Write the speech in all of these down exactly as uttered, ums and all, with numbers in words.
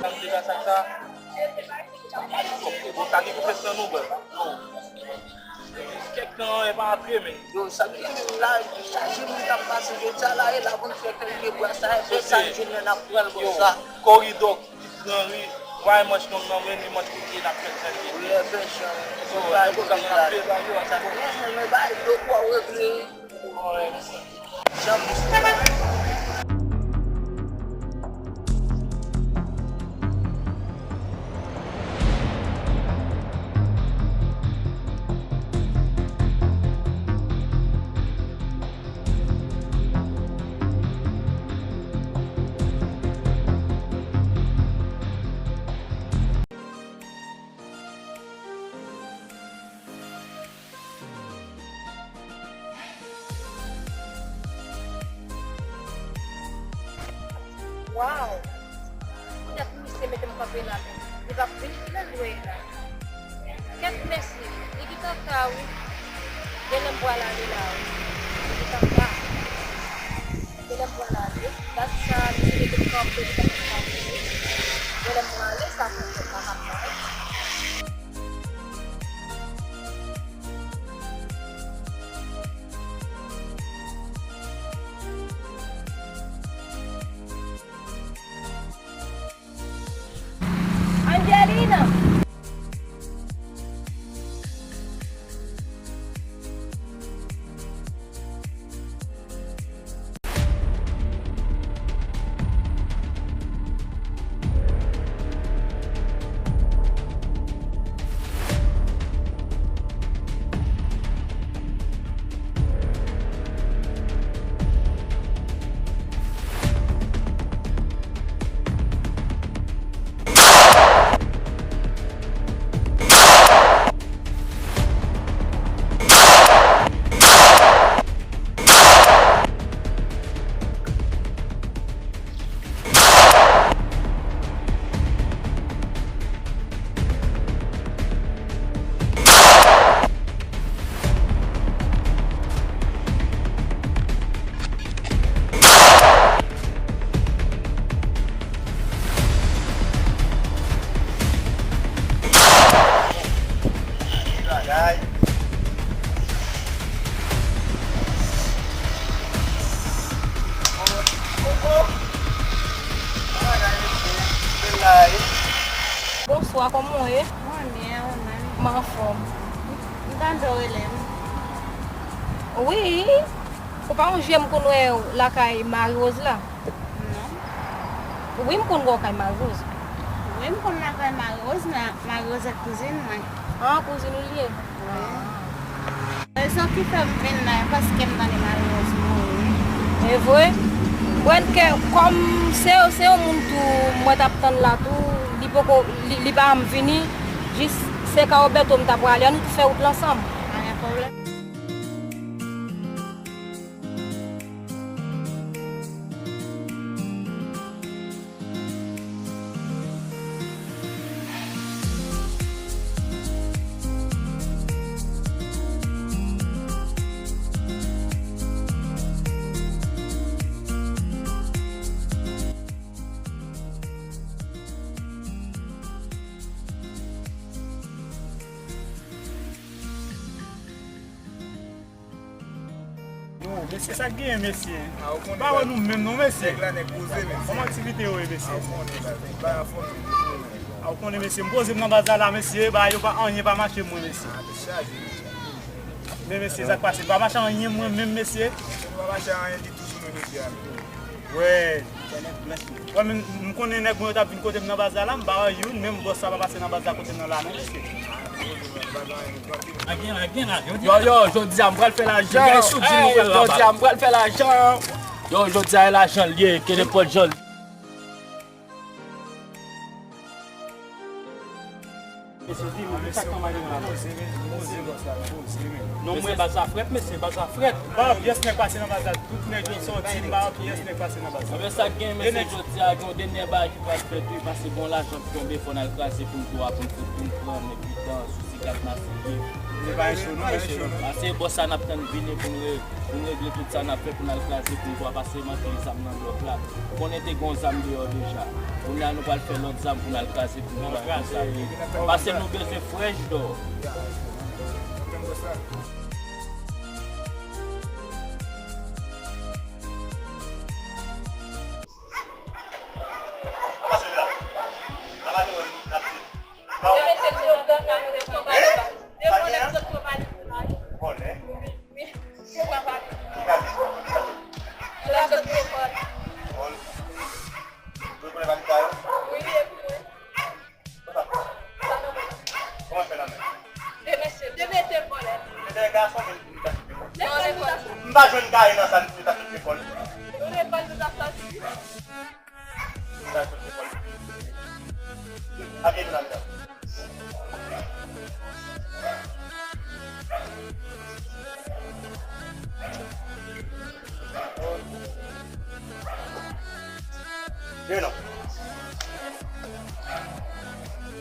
Deja sa, sa. Bon, sa ki konfyans nan nou, bro. Kèk tan, e pa antre, men. Yo, sa ki gen menm la, chaje moun k ap pase, jodi a la, e la pou n fè kèk de bwa sa, e fè sa, jodi a n ap pran l konsa. Koridò, ti gran ri, bay manch nonm nan, men li manch kote l ap fè chanje. Wi, e fè chanje. Yo, bay konsa, men bay do kwa regle. Waw! Poutèt misye mete m kanpe la menm. Li p ap vini, kilè l dwe ye la? Kèt mesye, li gentan ta wi. Genlè m pral ale la wi. Li gentan ta. Genlè m pral ale. Dat sa, misye mete m kanpe, li pa t ap vini. Genlè m prale, sa fè m fè pa m ap bay. Angelina! Bonswa, kòman w ye? Mwen byen, ou menm? M anfòm. M tande w rele m. Wi. Ou pa yon je m konn wè w lakay Marie Rose la? Non. Wi, m konn wè w kay Marie Rose. Wi, m konn lakay Marie Rose, men Marie Rose se kouzin mwen. Ah, kouzin ou l ye? Wi. Rezon ki fè m vin la, e paske m tande Marie Rose mouri. E vre? Brenn kè, kòm se, se yon moun tou, mwen t ap tann la tou, li poko, li, li pa janm vini, jis se ka Roberto m ta prale, ann nou tou fè wout la ansanm. Pa gen pwoblèm. Yo, mesye, sa k genyen, mesye? Ah, ou konnen, ba wè nou menm non, mesye. Nèg la, nèg poze, mesye. Kòman aktivite yo ye, mesye? Ah, ou konnen, la, nèg ba fon. Ah, ou konnen, mesye, m poze m nan baz la, la, mesye, ba yo pa anyen pa mache mwen, mesye. Ah, te chaje, mesye. Men, mesye, sa k pase? Pa mache anyen mwen menm, mesye. Mesye, nou pa mache anyen ditou sou nou, mesye, a. Wè. Wè, men m konnen nèg mwen yo t ap vin kote m nan baz la, la, m pa wè youn, menm bòs la pa pase nan baz la kote m nan la, non, mesye. Yo, yo, jodi a m pral fè lajan. Ey, jodi a m pral fè lajan. Yo, jodi a e lajan l ye, ke nenpòt jan l. Mesye, di nou, sa k nan madanm la? Non, mwen, baz la frèt, mesye, baz la frèt. Ba pyès nèg pase nan baz la, tout nèg yo sòti, ba pyès nèg pase nan baz la. Anben, sa k gen, mesye, jodi a, gen yon dènye bagay ki pral fèt, wi, paske gon lajan ki tonbe, fò n al kraze pou n tou a, pou n fout, pou n pran, epi tan, sou K ap masakre. Se pa yon show, non, pa yon show. Pase bòs sa n ap tann vini pou n re-, pou n regle tout sa n ap fè pou n al kraze pou n pase manke zam nan blòk la. Konnen te gon zam deyò deja. Kounye a nou pral fè lòt zam pou n al kraze pou n pase. Pase nou bezwen fresh dò. Kòman fè nan men? Demen se, demen se vòlè. Demen gason, men li ta kite vòlè. M pa jwenn kare nan sa, li ta kite vòlè. Nou lekòl nou ta sòti. Li ta kite vòlè. Abiye nou anndan. Vini non.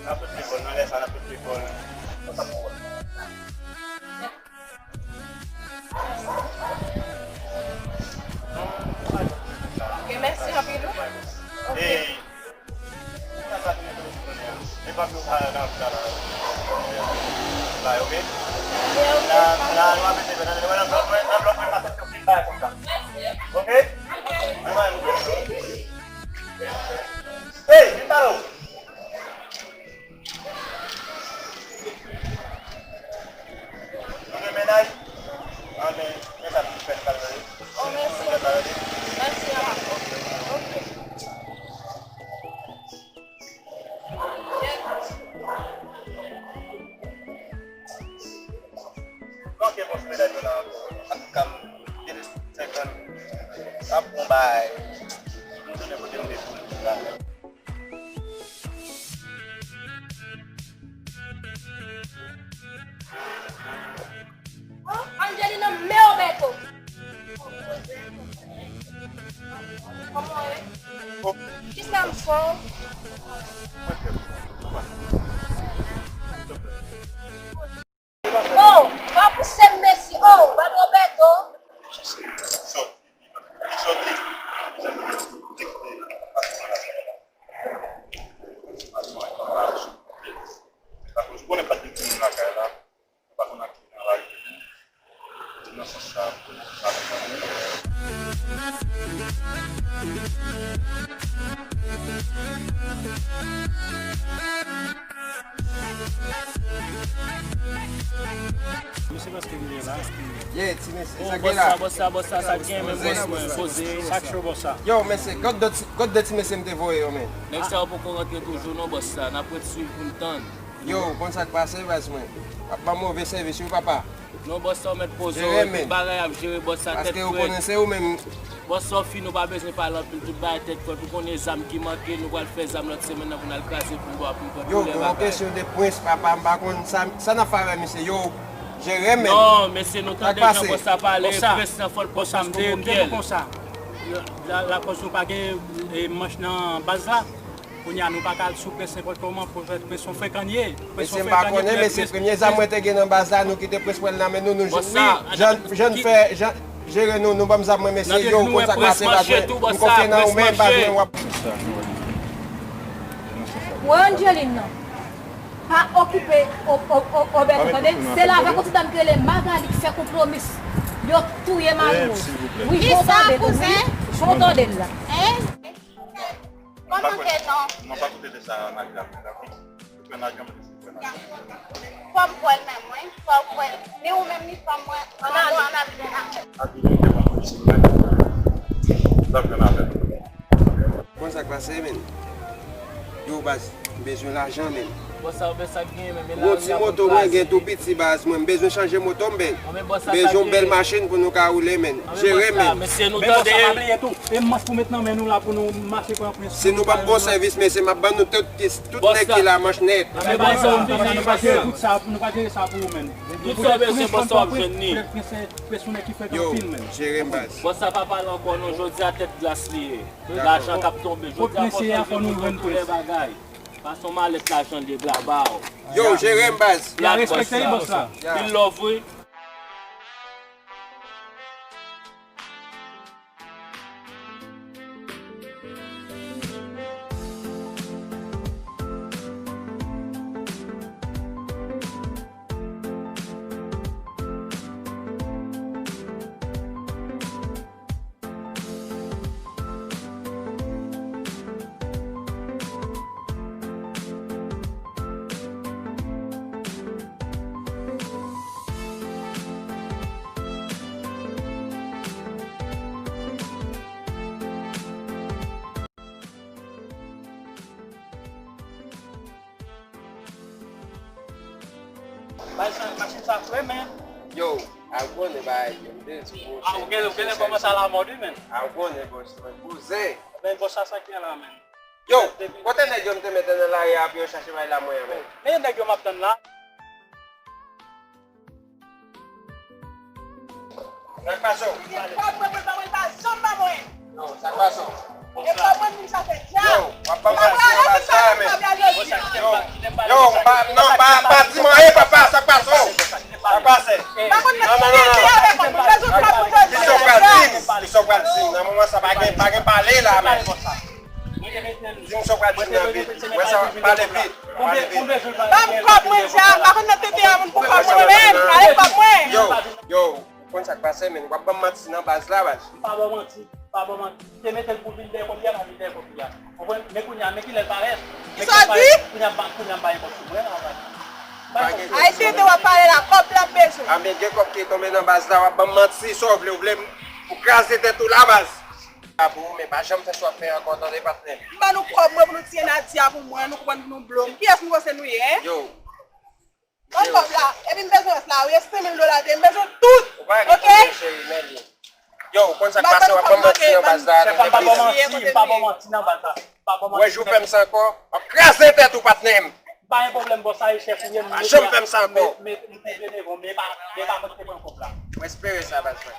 N ap sot lekòl, nan lè sa n ap sot lekòl. Konsa pou wè. Ok, mèsi anpil wi. Ok. E, Manke bon sou medam yo la ankò. Antouka, m vin senkant, ap bon bagay. M tounen kote m te pou m la. Oh, Angelina, men Roberto. Kòman w ye? Kisa m fè w? Oh, pa pouse m, mesi. Oh, Roberto. Mesye, bòs ki vini la. Yeah, ti mesye, sa gen la? Bòs sa, bòs sa, bòs sa, sa gen menm, bòs mwen, poze. Sa k cho, bòs sa? Yo, mesye, gad de ti, gad de ti mesye m te voye yo, men. Nèg sa yo poko rantre toujou non, bòs sa, n ap ret swiv pou n tann. Yo, ou konn sa k pase, baz mwen? W ap ban m move sèvis wi, papa. Non, bòs sa, ou mèt poze w, tout bagay ap jere, bòs sa, tèt frèt. Paske ou konnen se ou menm. Bòs sa, ou fin, ou pa bezwen pale anpil, tout bagay tèt frèt. Ou konnen zam ki manke, nou pral fè zam lòt semèn nan pou n al kraze pou n bwè, pou n pran tou lè bagay. Yo, gon kesyon de prens, papa, m pa konn sa, sa n ap fè avè misye. Yo, jere, men. Non, mesye, nou tande jan bòs sa pale, prens nan fò l pran prens kòm yon pyèl. Konsa, lakòz nou pa gen, e, manch nan baz la. Kounye a, nou pa ka al sou prens nenpòt kòman, pou fè prens yon frekan ye. Mesye, m pa konnen, mesye, premye zam mwen te gen nan baz la, nou kite prens pran l nan men nou, nou jwenn wi. Jan, jan n fè, jan, jere nou, nou ban m zam mwen, mesye, yo, konn sa k pase, baz mwen. M konfye nan ou, men baz mwen, w ap. Wè Angeline nan. Pa okipe O-, O-, O-, Roberto, tande? Se la avèk yon ti dam ki rele Magali ki fè konpwomis. Yo touye mari yo. Wi, jan w tande l, wi. Jan w tande l la. Kòman ke non? Non, pa koute de sa, Magali ap fè la, wi. Ou pran lajan, mwen te pran lajan. Fò m kwè l menm, wi. Fò m kwè l. Ni ou menm, ni fanm mwen. Ann ale, ann ale. Abilite ban mwen, silvouplè. Lòt grenn avè m. Konn sa k pase, men. Yo, baz, m bezwen lajan, men. Bon, sa, men sa k genyen, men, men. Gon ti moto mwen gen tou piti, baz mwen. M bezwen chanje moto m, men. Bezwen yon bèl machin pou nou ka woule, men. Jere, men. Mesye, nou tande. Men bòs sa, pa bliye tou. E manch pou met nan men nou la pou nou mache pran prens. Si nou p ap bon sèvis, mesye, m ap ban nou tout, tout nèg ki la manch nèt. Men bòs sa, nou pa jere tout sa, nou pa jere sa pou ou, men. Tout sa w bezwen, bòs sa, w ap jwenn li. Yo, jere m, baz. Bòs sa pa pale ankò non, jodi a tèt glas li ye. Lajan k ap tonbe, jodi a fò w chanje moto, tou lè bagay. Fason malèt lajan li ye, bra ba w. Yo, jere m, baz. Ya respekte li, bòs la. Anpil love, wi. Bay sa, machin sa fre, men. Yo, abòne bay, yo, m te di w, ah, ou gen, ou gen kòmanse a la mòd, wi, men. Abòne, bòs mwen, kouzen. Men bòs sa, sa ki la, men. Yo, kote nèg yo m te mete nan lari a pou yo chache bay la mwen an, men? Men nèg yo m ap tann la. Sa k pase w? Se pa mwen, mwen pa mwen, pa janm ba mwen. Yo, sa k pase w? E pa mwen moun sa fè dja. Yo, w ap ban m manti nan baz la, men. Yo, yo, pa, non, pa, pa di m anyen, papa, sa k pase w? Sa k pase? Non, non, non, non. Misye w pral di m, misye w pral di m. Nan moman sa, pa gen, pa gen pale la, men. Di m sa w pral di m nan vit. Wè sa, pale vit, pale vit. Ban m kòb mwen dja, m pa konn nan tete a moun pou kòb mwen menm, pale kòb mwen. Yo, yo, ou konn sa k pase, men w ap ban m manti nan baz la, baz. M pa ba w manti, m pa ba w manti. M te mete l pou vin dèyè konbri a, m al vin dèyè konbri a. Konprann? Men kounye a, men kilè l parèt. Kisa w di? Kounye a, kounye a, m pa gen kòb sou mwen, non, baz. Ayisyen te w ap pale la, kòb la bezwen. A, men gen kòb ki tonbe nan baz la, w ap ban m manti, sa w vle, w vle m, ou kraze tèt ou la, baz. A pou ou, men pa janm fè sa w ap fè ankò, tande, patnè. M ban nou kòb mwen pou nou tiye Nadia pou mwen, nou konprann, pou nou blo m. Kiyès nou panse nou ye, en? Yo. Ban m kòb la. Epi m bezwen rès la, wi, e senk mil dola te, m bezwen tout. Ou pa gen, oke? Pwoblèm, cheri, men li. Yo, ou konn sa k pase, w ap ban m manti nan baz la. Chèf, m pa ba w manti, m pa ba w manti nan baz la. M pa ba w manti. Wè, jou fè m sa ankò, w ap kraze tèt ou, patnè m. M pa gen pwoblèm, bòs, sa e chèf ou ye, m. Pa janm fè m sa ankò. Men, men, men, men, men, men pa, men pa mwen ki te pran kòb la. M espere sa, baz la.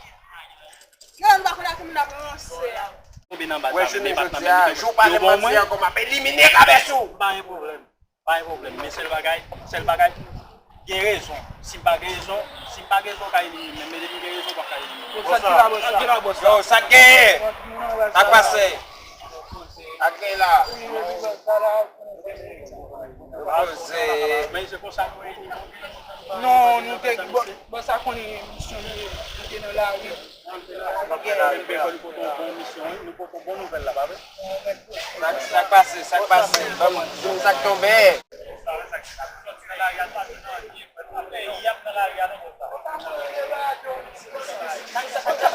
Yo, nou pa konn a ki moun ap ranse a. Tonbe nan baz la, men patnè m, jou w pale manti ankò, m ap elimine kabès ou. M pa gen pwoblèm. Pa gen pwoblèm, men sèl bagay, sèl bagay, gen rezon. Si m pa gen rezon, si m pa gen rezon, w ka elimine m, men depi m gen rezon, w p ap ka elimine m. Sa k genyen? Yo, sa k genyen? Sa k pase? Sa k genyen la? Poze. Men se konsa pou elimine. Non, nou te, bò, bò sa konnen misyon nou ye, nou te nan lari. Sa k pase, sa k pase? Ban m di m sa k tonbe.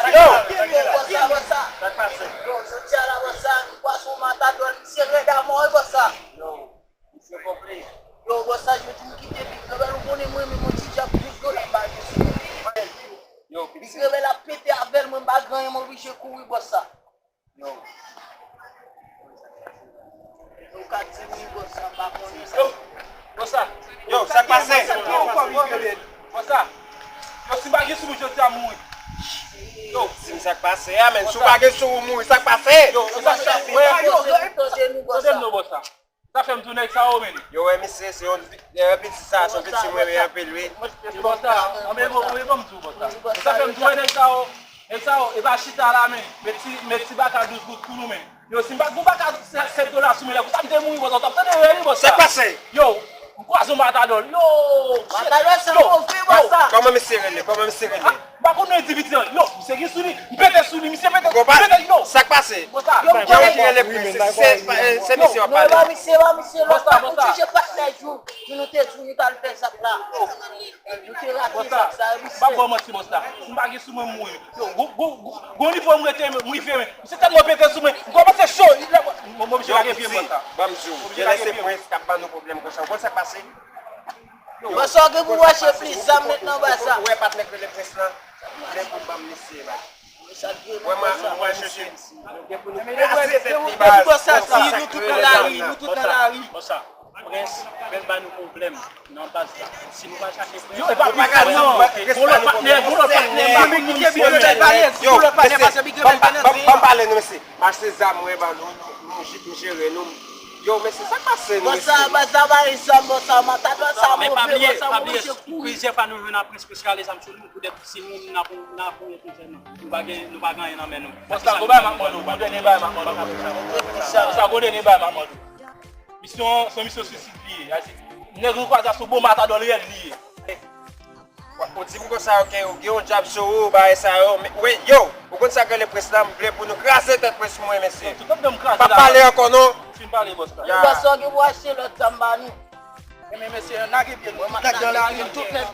Yo! Yo, jodi a la, bòs sa, m kwè se yon matadò, misye rèd a mò, wi, bòs sa. Yo, bòs sa, jodi m kite Big Rebel, ou konnen mwen menm yon ti djab douz dola m pa gen sou mwen. Yo, Big Rebel ap pete avè l, mwen m pa gen anyen, m oblije kouri, bòs sa. Yo. Ou ka di m wi, bòs sa, m pa konnen sa. Yo, bòs sa. Yo, sa k pase? Bòs sa. Yo, si m pa gen sou mwen, jodi a mouri. Yo. Di m sa k pase a, men. Si w pa gen sou ou mouri, sa k pase? Yo, sa k pase? Tande m non, bòs sa. Sa fè m tou nèg sa yo, men. Yo, wè, misye, se yon, e, piti sa, se yon piti mwen renmen anpil, wi. Bòs sa, anben, bon, anben, bon, m di w, bòs sa. Sa fè m tou wè nèg sa yo, nèg sa yo, e pa chita la, men. Met ti, met ti baka douz goud pou nou, men. Yo, si m pa t gon baka sèt dola sou mwen, lè konsa m te mouri, bòs sa, w t ap tande rè, wi, bòs sa. Sa k pase? Yo, m kwaze yon matadò. Yo, matadò, se move, bòs sa. Kòman misye rele? Kòman misye rele? M pa konn non endividi an. Yo, misye gen sou li. M pete sou li. Misye pete. Konpa, pete, yo. Sa k pase? Bòs sa. Yo, m konnen ki rele prens. Se, se, se misye w ap pale. Non, non, pa misye, pa misye. Bòs sa, bòs sa. Ou tije patnè jou. Jou nou te di w nou t al fè zak la. Nou te rate zak sa, misye. M p ap ba w manti, bòs sa. Si m pa gen sou mwen, m mouri. Yo, gwo, gwo, gwo, gwo nivo m rete, m rive, men. Misye tèlman pete sou mwen. M kòmanse cho. M oblije lage pye m, bòs sa. Ban m di w, gen lè se prens k ap ban nou pwoblèm konsa. Ou konn sa k pase? Bòs sa, w gen pou w achte plis zam nèt nan baz sa. Ou wè patnè k rele prens lan? Gen pou ban m mesye la. Wè mwen, mwen chèche. Gen pou nou kraze tèt li, baz. Bòs sa, si nou tout nan lari, nou tout nan lari. Bòs sa, prens, prens ba nou pwoblèm nan baz la. Si nou pa chache prens, yo, e pa prens, non. Gon lòt patnè, gon lòt patnè, gon lòt patnè, pase Big Rebel, ban m pale nou, mesye. M achte zam mwen ban nou, nou, nou jere nou. Yo, mesye, sa k pase nou, Bon sa, mesye? Bon sa, Marisol, bon sa, Matadò, sa Men pa move, bliye, bon sa, pa bliye, mouche kouri. Plizyè fwa nou jwenn apre spesyalist a m sou nou poutèt si nou menm n ap yon, n ap yon kontè non. Nou pa gen, nou pa gen anyen nan men nou. Bon, sa gwo bay m ap mande w, gwo dènye bay m ap mande w. Sa gwo dènye bay m ap mande w. Misyon, se yon misyon suisid li ye. Nèg nou kwaze a se yon bon Matadò reyèl li ye. Ou di m konsa, ok, ou gen yon djab sou ou, bagay sa yo. Men, wi, yo, ou konn sa k rele prens la, m vle pou nou kraze tèt prens mwen, mesye. Tout ap dam kraze Pa la. Pale ankò, non. Fin pale, bòs la. Ya. Bòs la gen pou achte lòt zam ba nou. Men mesye, lage pye nou. Tout nèg nan lari, tout nèg.